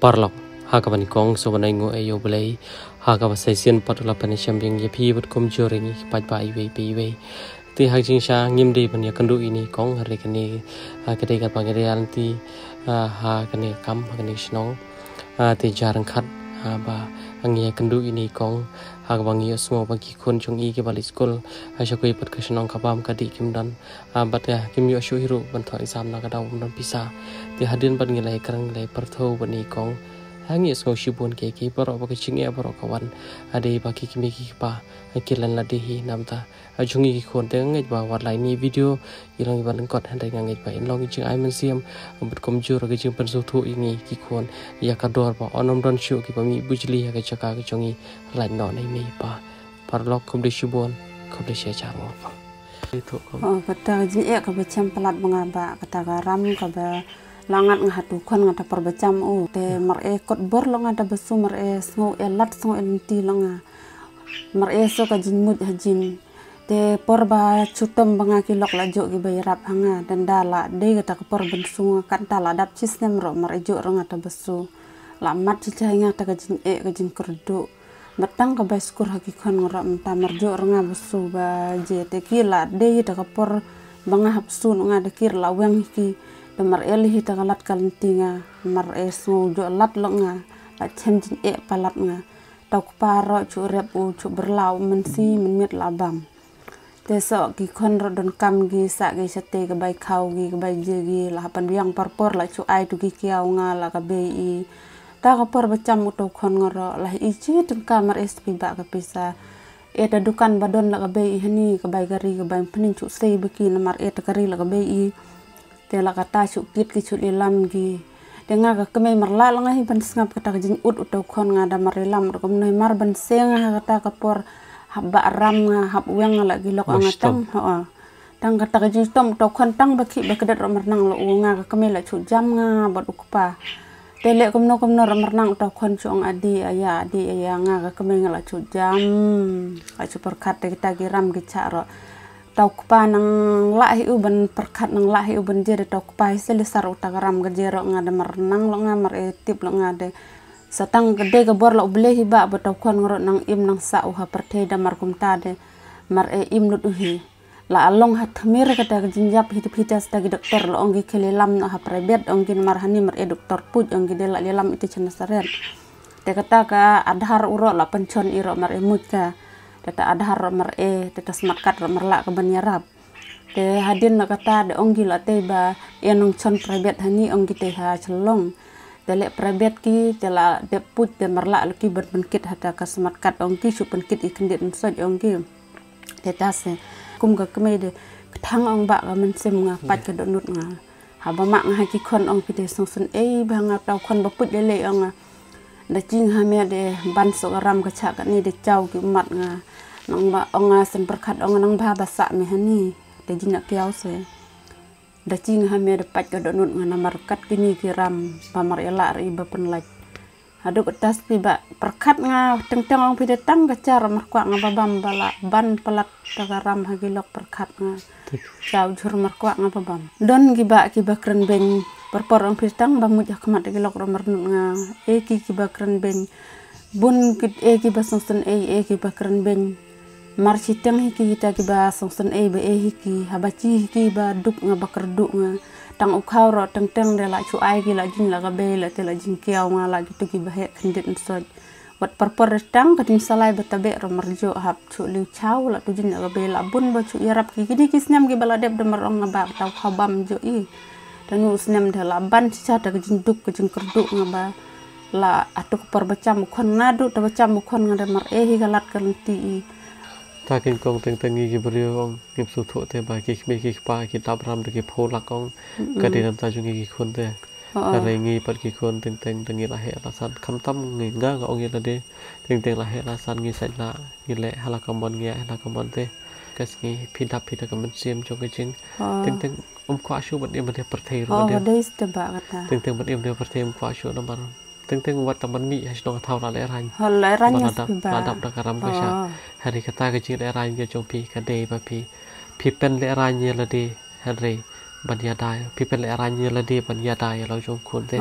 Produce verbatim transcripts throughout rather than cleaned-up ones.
Paralok, ha kaba nyngkong sngewbha ban ai nguh ïa U Blei ha kaba sa shisien pat u la pynïashem biang ïa phi bad kumjuh ïa ngi ki paidbah iwei pa iwei. Te ha ka jingshisha ngim dei ban ïakynduh ïa i kong, hynrei kane, ah, ka dei kaba ngi ïa lynti, ah, ha kane ka kam, ha kane ka shnong. Ah, te jia ryngkat, ah, ba ngi ïakynduh ïa i kong ha kaba ngi ïohsngew ba ki khun jong i kiba leit skul, ah, sha kawei pat ka shnong ka bam ka dih kim don. Ah, bad, ah, kim ïoh shuh hi ruh ban thoh exam na ka daw bym don pisa. Te hadien bad ngi la ïakren, ngi la ïapyrthew bad i kong, ah, ngi ïohsngew shibun kiei kiei baroh ba ka jingeh baroh ka wan, ah, dei ba ki kmie ki kpa, ah, ki len lade hi namar, ah, jong i ki khun. Te nga ngeit ba wat la ïa i video i long iba lyngkot, hynrei nga ngeit ba in long i jingai mynsiem bad kumjuh ka jingpynsngewthuh ïa ngi ki khun ïa ka dor ba un ym don shuh kiba mih bujli ha ka jaka ka jong i lait noh na i mei i pa. Paralok, khublei shibun, khublei shihajar nguh. Oh, kata ka jingeh kaba chem palat ba nga ba, kata ka ram kaba la ngat nga ha uto u khon nga ha por ba cham u. Te mareh kot bor lok nga da ba shu mareh sngew eh lad sngew eh lynti lok nga. Mareh shu ka jingmut ha jin. Te por ba shu tom ba nga ki lok la juh kiba ïarap ha nga, dang da la dei kata ka por ban shu nga, kata la dap shi snem ruh mareh juh ruh nga da ba shu. La mat shi jai nga kata ka jingeh ka jingkyrduh. Bad tang ka bai skur ha ki khon nga ruh mynta marjuh ruh nga ba shu ba jia te ki la dei hi da ka por ba nga hap shu noh nga da ki ruh la weng hi ki da mareh lei hi da ka lad ka lynti nga mareh sngew juh lad lok nga la chem jingeh palat nga. Uto u kpa ruh shu rep u shu byrla u mynsi mynmiet la bam. Te soh ki khon ruh donkam ki sah ki shatei ka bai khaw ki ka bai jia ki la hap ban biang por por la shu ai tu ki kiaw nga la ka bei i. Ta ka por ba cham uto u khon nga ruh la i chi tyngka mareh spi ba ka pisa. E ta dukan ba don la ka bei i hani ka bai kari ka bai pynning shu sei ba ki namar e ta kari la ka bei i. Te la kata shu kit ki shu lilam ki. Te nga ka kmei mar la la nga hi ban sngap kata ka jingud uto u khon nga da mar lilam ruh kumno hi mar ban seng ha kata ka por hap ba ram nga hap weng nga la ki lok nga tang. Ho. Tang kata ka jingtom uto u khon tang ba ki ba kdet ruh mar nang la u nga ka kmei la shu jam nga bad u kpa. Te leh kumno kumno ruh mar nang uto u khon shu ong adi aya adi aya nga ka kmei nga la shu jam. La shu pyrkhat te kita ki ram ki chah ruh. Uto u kpa nang lah hi u ban pyrkhat nang lah hi u ban jia da uto u kpa hi se lei sar uta ka ram ka jia ruh nga da mar nang lok nga mar e tip lok nga de. Sa tang ka dei ka bor la U Blei hi ba ba uto u khon nga ruh nang im nang sah u ha pyrthei da mar kumta de. Mar e im lut u hi. La along ha thmir kata ka jingïap hi te phi te sa ki doktor la ong ki khie lilam noh ha private ong ki namar hani mar e doktor puj ong ki de la lilam ite cha Nasaret. Te kata ka Aadhaar u ruh la pynchon i ruh mar e muj ka. Te ta Aadhaar ruh mar e te ta smart card ruh mar la ka ban ïarap. Te hadien na kata de ong ki la tei ba ïa nongchon private hani ong ki tei ha Shillong. Te leh private ki te la dep puj te mar la la ki ban pynkit hata ka smart card ong ki shu pynkit i kyndit nsoj ong ki. Te ta se kum ka kmei de kthang ong ba ka mynsiem nga pait ka dohnud nga. Haba ma nga ha ki khon ong ki te sngewsynei ba nga uto u khon ba puj lei lei ong nga. Da jing ha me de ban soh ka ram ka chah kane de chaw ki mat nga. Nang ba ong nga sngewpyrkhat ong nang ba ba sah me hani. Da jing na kiaw se. Da jing ha me de pait ka dohnud nga namar kat kini ki ram ba mar ïa la ri ba pynlait. Haduh kata spi ba pyrkhat nga teng teng ong phi de tang ka char mar kwah nga ba bam ba la ban palat ta ka ram ha ki lok pyrkhat nga. Chaw jhur mar kwah nga ba bam. Don ki ba ki ba kren beng por por ong phi de tang ba muj ha khmat ki lok ram mar nud nga. E ki ki ba kren beng. Bun ki e ki ba sngewsynei e ki ba kren beng. Mar shiteng hi ki kita ki ba sngewsynei ba e hi ki haba chi hi ki ba duk nga ba kyrduh nga. Tang u khaw ruh teng teng de la shu ai ki la jing la ka bei la te la jing kiaw nga la kitu ki ba heh kyndit nsoj. Wat por por tang ka jingsalai ba tabeh ruh mar juh hap shu liu chaw la tu jing la ka bei la bun ba shu ïarap ki kini ki snem ki ba la dep de mar ong nga ba uto u khaw bam juh i. Tang u snem de la ban chicha ta ka jingduk ka jingkyrduh nga ba la atu ka por ba cham u khon nga du ta ba cham u khon nga de mar e hi ka lad ka lynti i. Ta kin kong teng teng ngi ki briew ong ngim sngewthuh te ba ki kmie ki kpa ki dap ram da ki phew lak ong. Ka dei namar ta jong ngi ki khun te. Ka rei ngi pat ki khun teng teng da ngi la heh la san khamtam ngi nga ka ong ngi la de. Teng teng la heh la san ngi sait la ngi leh ha la ka mon ngi ïa ha la ka mon te. Ka sngi phi dap phi da ka mynsiem jong ka jing. Teng teng um kwah shu ban im ban ïa pyrthei ruh. Teng teng ban im ban ïa pyrthei um kwah shu namar. Teng teng wat tang ban mih ha shnong ha thaw la lehrain. Ho lehrain ban ïa la dap, spi ba la dap da ka ram ka shah. Hynrei kata ka jinglehrain ka jong phi ka dei ba phi phi pynlehrain ïa lade hynrei ban ïada ïa phi pynlehrain ïa lade ban ïada ïa la u jong khun te.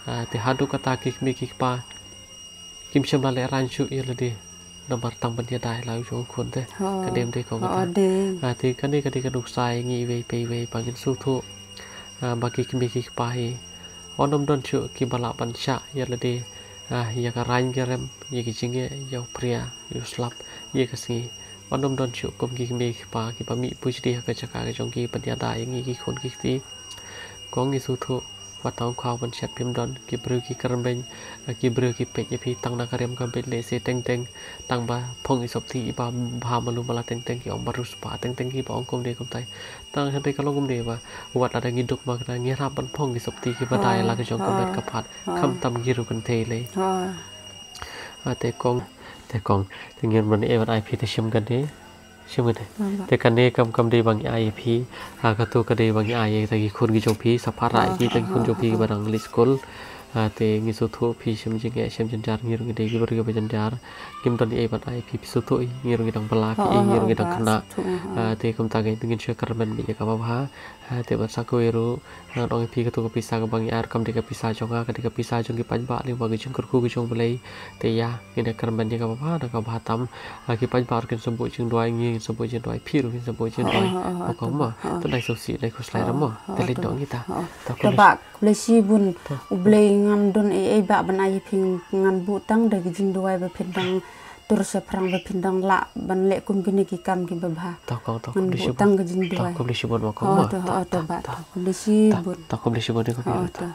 Ah, te haduh kata ki kmie ki kpa kim shym la lehraiñ shuh ïa lade namar tang ban ïada ïa la u jong u khun te. Ka dei em de kong kata? Te kane ka dei ka nuksa ïa ngi iwei pa iwei ba ngin sngewthuh, ah, ba ki kmie ki kpa hi wat nym don shuh kiba lah ban shah ïa lade, ah, ïa ka raiñ ka rem, ïa ki jingeh, ïa u phria, ïa u slap, ïa ka sngi. Wat nym don shuh kum ki kmie ki kpa kiba mih buj dih ha ka jaka ka jong ki ban ïada ïa ngi ki khun ki kti. Kong, ngi sngewthuh ba tang u khaw ban shet phim don, ki briew ki kyrmen, ki briew ki peit ïa phi tang na ka rem ka beit lehse teng teng, tang ba phong i sopti iba bha malu mala teng teng, ki ong ba riewspah teng teng kiba ong kumne kumtai. Tang hynrei ka long kumne ba wat lada ngi duk ma kata ngi hap ban phong ki sopti kiba da ïa la ka jong ka met ka phad, khamtam ngi ruh kynthei lei. Ah, te kong, te kong, te ngin ban ai ban ai phi te shim kane, shim kane. Te kane kam, kam dei ba ngi ai ïa phi, ah, kato ka dei ba ngi ai ïa kita ki khun ki jong phi, sa pha rah ïa kita ki khun jong phi kiba dang leit skul. Ah, te ngi sngewthuh phi shem jingeh shem jynjar, ngi ruh ngi dei ki briew kiba jynjar. Ngim don ei ban ai phi, phi sngewthuh, ngi ruh ngi dang bylla, phi, ngi ruh ngi dang khynnah. Ah, te kumta ngi, ngin shu kyrmen beit ïa kaba bha. Ah, te ban sa kawei ruh, ngan ong ïa phi, kato ka pisa kaba ngi ai kam dei ka pisa jong nga, ka dei ka pisa jong ki paidbah lyngba ka jingkyrkhu ka jong U Blei. Te ïa, ngin ïa kyrmen ïa kaba bha na kaba bha tam. Ah, ki paidbah ruh kin sa buh jingduwai, ngi ngin sa buh jingduwai, phi ruh kin sa buh jingduwai. Ba kong mo, to dei sngewsih, dei khuslai ruh mo. Te leit noh kita. To khublei shibun. U Blei ngam don ei ei bah ban ai ïa phi, ngan buh tang da ka jingduwai ba phin dang tur shaphrang, ba phin dang lah ban leh kum kine ki kam kiba bha. To kong, to khublei shibun. Ngan buh tang ka jingduwai. To khublei shibun mo kong mo. To, to bah, to khublei shibun. To khublei shibun, to khublei shibun.